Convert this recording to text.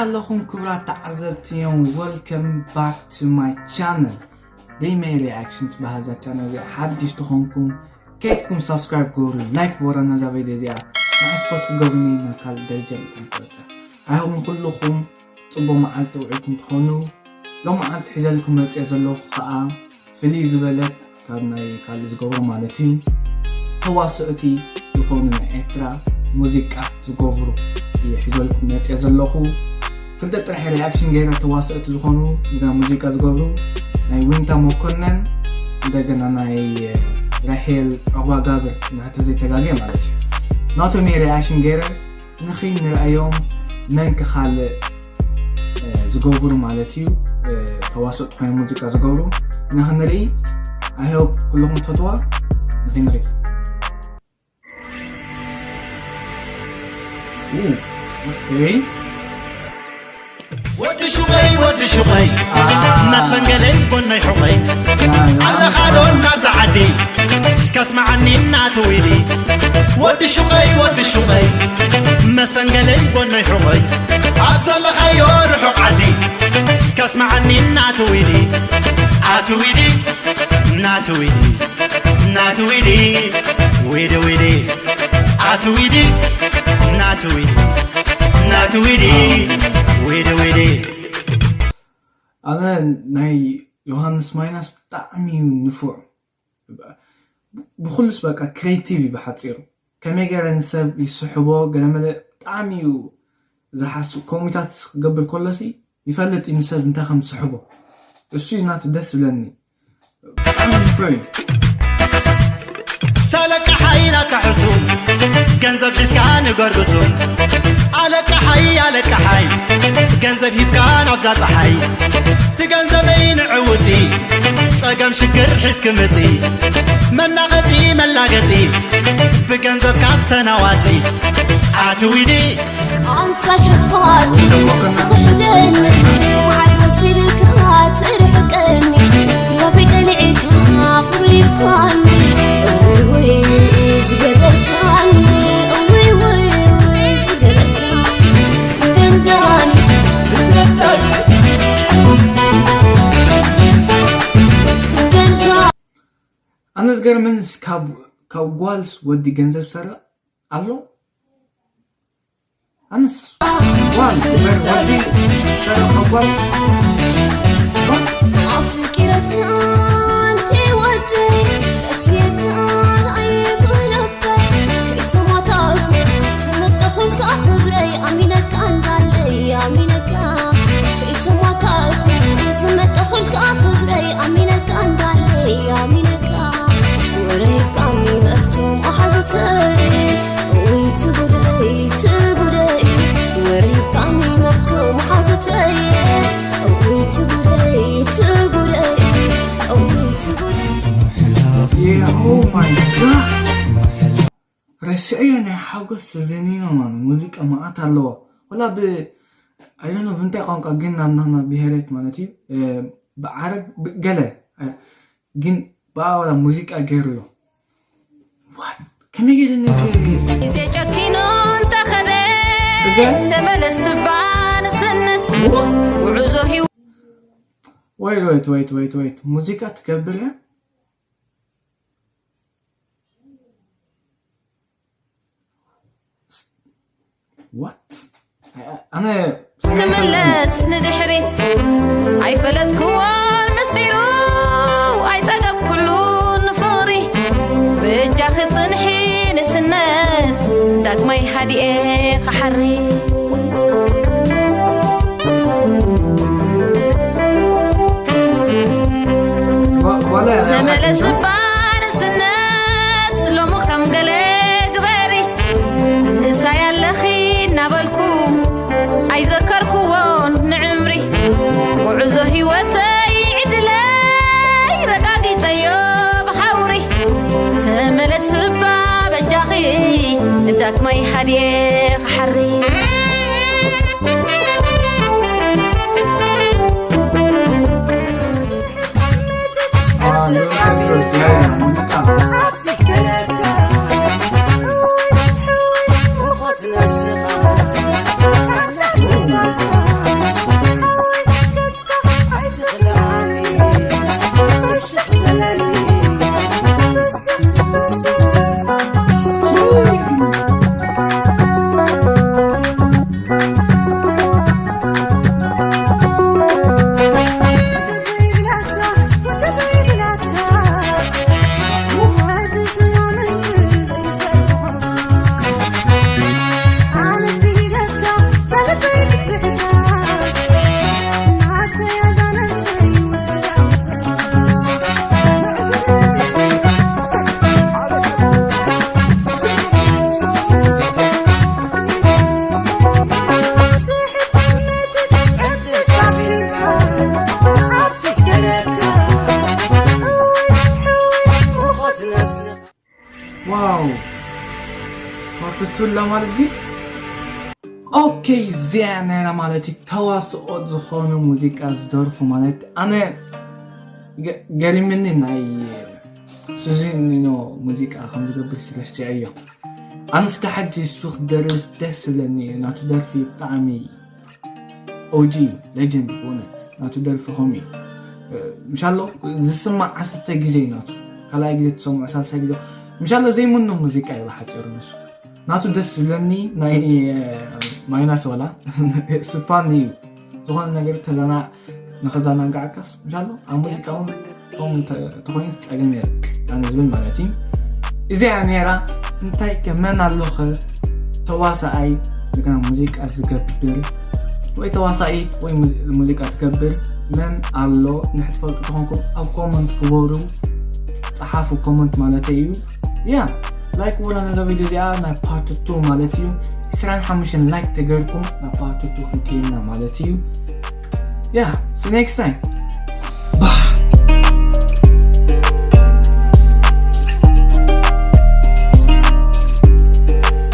ኣለኹም ክቡራት ተዓዘብቲ እዮም። Welcome back to my channel። ደይመይ ሪያክሽን ትበሃል እዛ ቻነል እዚኣ። ሓድሽ ተኾንኩም ከይትኩም ሳብስክራይብ ግበሩ፣ ላይክ ግበሩ። ነዛ ቪድዮ እዚኣ ንኣስፖርት ትገብሩኒ ናብ ካልእ ደረጃ ምእንታን ክበፅሕ ኣይሆፕ ንኩልኹም ፅቡቅ መዓልቲ ውዒልኩም ትኾኑ። ሎማዓንቲ ሒዘልኩም መፅየ ዘለኹ ከዓ ፍልይ ዝበለት ካብ ናይ ካልእ ዝገብሮ ማለት እዩ ተዋስእቲ ዝኾኑ ናይ ኤርትራ ሙዚቃ ዝገብሩ እየ ሒዘልኩም መፅየ ዘለኹ። ክልተ ጥራሕ ሪያክሽን ገይረ ተዋስእቲ ዝኾኑ ግና ሙዚቃ ዝገብሩ ናይ ዊንታ መኮነን እንደገና ናይ ራሄል ዑቕባጋብር ናተ ዘይተጋግየ ማለት እዩ ናቶም እየ ሪያክሽን ገይረ ንኺ ንርኣዮም መን ክኻልእ ዝገብሩ ማለት እዩ። ተዋስኦ ትኾይኑ ሙዚቃ ዝገብሩ ንኽንርኢ። I hope ኩልኹም ትፈትዋ። ንኺ ንርኢ። ወዲ ሹቐይ ወዲ ሹቐይ መሰንገለይ ጎነይ ሑቐይ ኣለኻዶ ናብዛ ዓዲ እስከ ስማዓኒ ናትዊዲ ወዲ ሹቐይ ወዲ ሹቐይ መሰንገለይ ጎነይ ሑቐይ ኣብ ዘለኻዮ ርሑቕ ዓዲ እስከ ስማዓኒ ናትዊዲ ኣትዊዲ ናትዊዲ ናትዊዲ ዊዲ ዊዲ ኣትዊዲ ናትዊዲ ናትዊዲ ዊዲ ዊዲ ኣነ ናይ ዮሃንስ ማይናስ ብጣዕሚ እዩ ንፉዕ። ብኹሉስ በቃ ክሬቲቭ እዩ ብሓፂሩ። ከመይ ገይረ ንሰብ ይስሕቦ ገለመለ ብጣዕሚ እዩ ዝሓስብ። ኮሚታት ክገብር ከሎሲ ይፈልጥ እዩ ንሰብ እንታይ ከም ዝስሕቦ። እሱ እዩ ናቱ ደስ ዝብለኒ። ብጣዕሚ ንፉዕ እዩ። ተለቃሓይ ናካሕሱ ገንዘብ ሒዝካ ንገርግሱ ኣለቃሓይ ኣለቃሓይ ገንዘብ ሂብካ ናብዛ ፀሓይ ትገንዘበይ ንዕውፂ ፀገም ሽግር ሒዝክ ምፂ መናቐፂ መላገፂ ብገንዘብካ ዝተናዋፂ ኣትዊዲ ኣንታ ሸፋጢ ትኽሕደኒ ማዕሪ ወሲድካ ትርሕቀኒ ናበይ ቀሊዕካ ቁሊልካኒ እውይ ዝገበርካኒ እውይ ውይ ውይ ዝገበርካኒ ደንዳኒ ደንዳኒ ኣነ ዝገርመንስ ካብ ጓልስ ወዲ ገንዘብ ዝሰርቕ ኣሎ ኣነስ ጓል ወዲ ሰረቐ ጓል ኣፍቂረካ እንተ ወደይ ፈትየካ ኣይብለካ ከይተማታእኩ ዝመጠኹልካ ክብረይ ኣሚነካ እንዳለይ ኣሚነካ ከይተማታእኩ ዝመጠኹልካ ክብረይ ኣሚነካ እንዳለይ ኣሚነካ ወረይካኒ መፍቶም ኣሓዙተይ ረስዐዮ ናይ ሓጎስ ተዘኒኖ ማን ሙዚቃ መዓት ኣለዎ ወላ ብ ኣይዶኖ ብምንታይ ቋንቋ ግን ናብ ናና ብሄሬት ማለት እዩ ብዓረብ ገለ ግን ብኣወላ ሙዚቃ ገይሩ ኣሎ ከመይ ገይሩ ነዚ ግዜ ጨኪኑ እንተኸደ ተመለስ ስባ ንስነት ጉዕዞ ህይወት ወይት ወይት ወይት ወይት ወይት ሙዚቃ ትገብር እያ what ኣነ ክምለስ ንድሕሪት ኣይፈለጥክዎን ምስጢሩ ኣይጸገብኩሉን ንፍቕሪ በጃኺ ጽንሒ ንስነት ዳግማይ ሃዲኤ ክሓሪ ተመለስ እባ ንስነት ሎሚ ከም ገለ ግበሪ ንሳይ ኣለኺ እናበልኩ ኣይዘከርክዎን ንዕምሪ ጉዕዞ ህይወተይ ዕድለይ ረጋጊፀዮ ብሓውሪ ተመለስ እባ በጃኺ ዳግማይ ሃድየ ክሓሪ ትብላ ማለት ድዩ? ኦኬ፣ እዚኣ ነራ ማለት እዩ። ተዋስኦ ዝኾኑ ሙዚቃ ዝደርፉ ማለት ኣነ ገ- ገሪምኒ ናይ ሱዚኒኖ ሙዚቃ ከም ዝገብር ስለስቲዐዮ። ኣነስ ካብ ሕጂ እሱ ክደርፍ ደስ ዝብለኒ እዩ። ናቱ ደርፊ ብጣዕሚ ኦጂ ሌጀንድ ብእውነት ናቱ ደርፊ ከምኡ እዩ። ምሻሎ ዝስማዕ ዓሰርተ ግዜ እዩ ናቱ ካልኣይ ግዜ ትሰምዖ ሳልሳይ ግዜ ምሻሎ ዘይምኖ ሙዚቃ እዩ ብሓፂሩ ንሱ። ናቱ ደስ ዝብለኒ ናይ ማይናስ ዋላ ስፋን እዩ። ዝኾነ ነገር ከዘና ንኸዘናጋዕካስ ምሻሎ ኣብ ሙዚቃ እውን ከምኡ እንተ- ተኾይኑ ጸገም የለ ኣነ ዝብል ማለት እዩ። እዚኣ ነራ እንታይ ከ መን ኣለኸ ተዋሳኣይ ግና ሙዚቃ ዝገብር ወይ ተዋሳኢት ወይ ሙዚ- ሙዚቃ ትገብር መን ኣሎ ንሕትፈልጡ ተኾንኩም ኣብ ኮመንት ግበሩ። ጸሓፉ ኮመንት ማለት እዩ። ያ ላይክ ወላ ነዛ ቪድዮ እዚኣ ናይ ፓርት ቱ ማለት እዩ። ዕስራን ሓሙሽተን ላይክ ተገርኩም ናብ ፓርት ቱ ክንከይና ማለት እዩ። ያ ሲ ኔክስት ታይም።